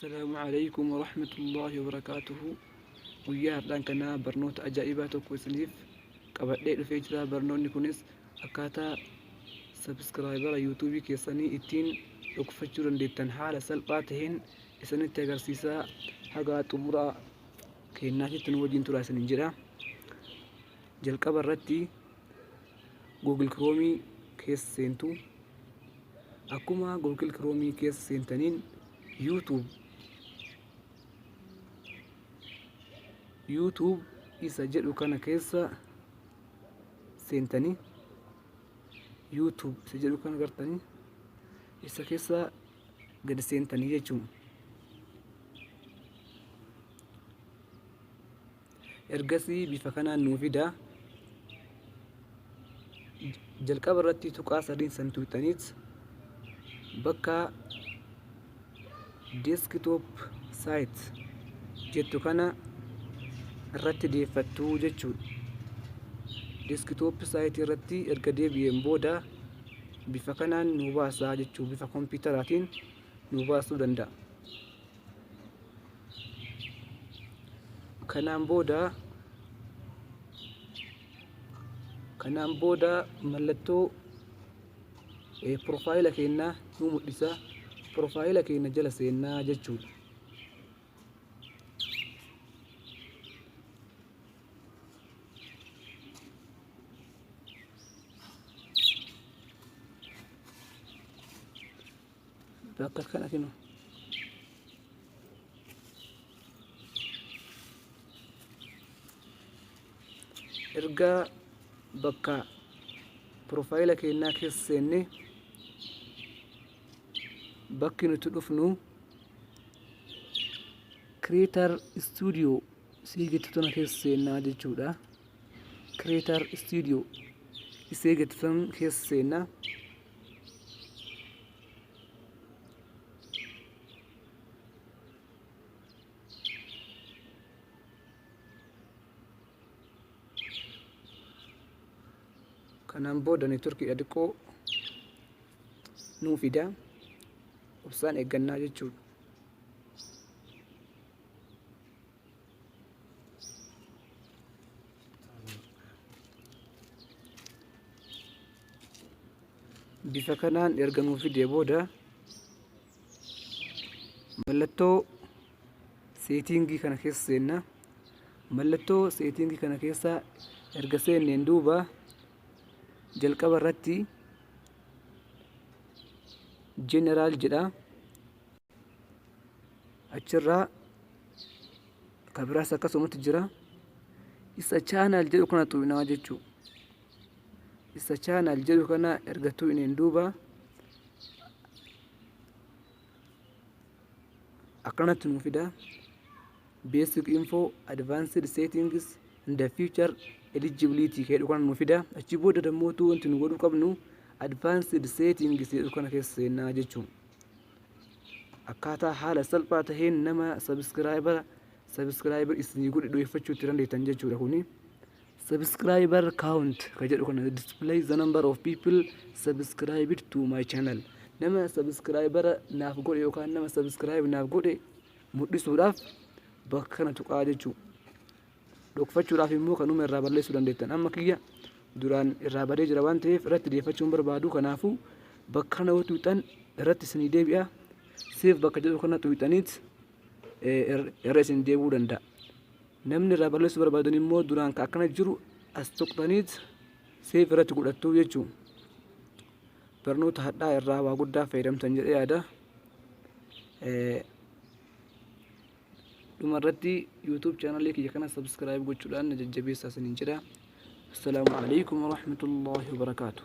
Assalaamu Aleeykum Warahmatullaahi Wabarakaatuhu. Guyyaa har'aan kanaa barnoota ajaa'ibaa tokko isiniif qabadhee dhufee jira. Barnoonni kunis akkaataa sabiskiraayibara yuutuubii keessanii ittiin dhokfachuu dandeettan haala salphaa taheen isinitti agarsiisaa, haga xumura keennaatitti nu wajjin turaa isiniin jedha. Jalqaba irratti Google Chrome keessa seentu. Akkuma Google Chrome keessa seentaniin YouTube isa jedhu kana keessa seentanii, YouTube isa jedhu kana gartanii isa keessa gadi seentanii jechuun. Ergasii bifa kanaan nuu fida. Jalqaba irratti tuqaa sadiin san tuqxaniit bakka desktop site jettu kana irratti deeffattu jechuudha. Desktop site irratti erga deebi'een booda bifa kanaan nu baasaa jechuu, bifa kompiitaraatiin nu baasuu danda'a. Kanaan booda mallattoo profaayila keenyaa nu mul'isa. Profaayila keenya jala seennaa jechuudha. Bakka kana kinu erga bakka profaayila keenyaa keessa seenne, bakki nuti dhufnu Creator Studio isii jettu tana keessa seennaa jechuudha. Creator Studio isii jettu tana keessa seennaa. Kanaan booda neetworkiidha xiqqoo nuu fida, obsaan eeggannaa jechuudha. Bifa kanaan erga nuu fidee booda mallattoo seetiingii kana keessa seenna. Mallattoo seetiingii kana keessa erga seenneen duuba jalqaba irratti General jedha. Achirraa ka biraas akkasumatti jira. Isa channel jedhu kana tuqnaa jechuu. Isa channel jedhu kana erga tuqneen duuba akkanatti nuu fida. Basic info, advanced settings and the feature eligibility jedhu kana nuu fida. Achi booda dammootu wanti nu godhuu qabnu advanced settings jedhu kana keessa seennaa jechuun. Akkaataa haala salphaa taheen nama subscriber isinii godhe dho'effachuu itti dandeettan jechuudha kuni. Subscriber count ka jedhu kana, display the number of people subscribed to my channel, nama subscriber naaf godhe yookaan nama subscribe naaf godhe mul'isuudhaaf bakka kana tuqaa jechuu. Dhokfachuudhaaf immoo kanuma irraa balleessuu dandeettan. Amma kiyya duraan irraa badee jira waan ta'eef irratti deeffachuu hin barbaadu. Kanaafuu bakka kana yoo tuqxan irratti isinii deebi'a. Save bakka jedhu kana tuqxaniit irra isin deebi'uu danda'a. Namni irraa balleessuu barbaadan immoo duraan ka akkana jiru as tuqxaniit save irratti godhattu jechuu. Barnoota hadhaa irraa waa guddaa fayyadamtan jedhee yaada. Dhuma irratti YouTube chaanalii kiyya kana subscribe gochuudhaan na jajjabeessaa isiniin jedha. Assalaamu alaikum warahmatullahi wabarakaatuh.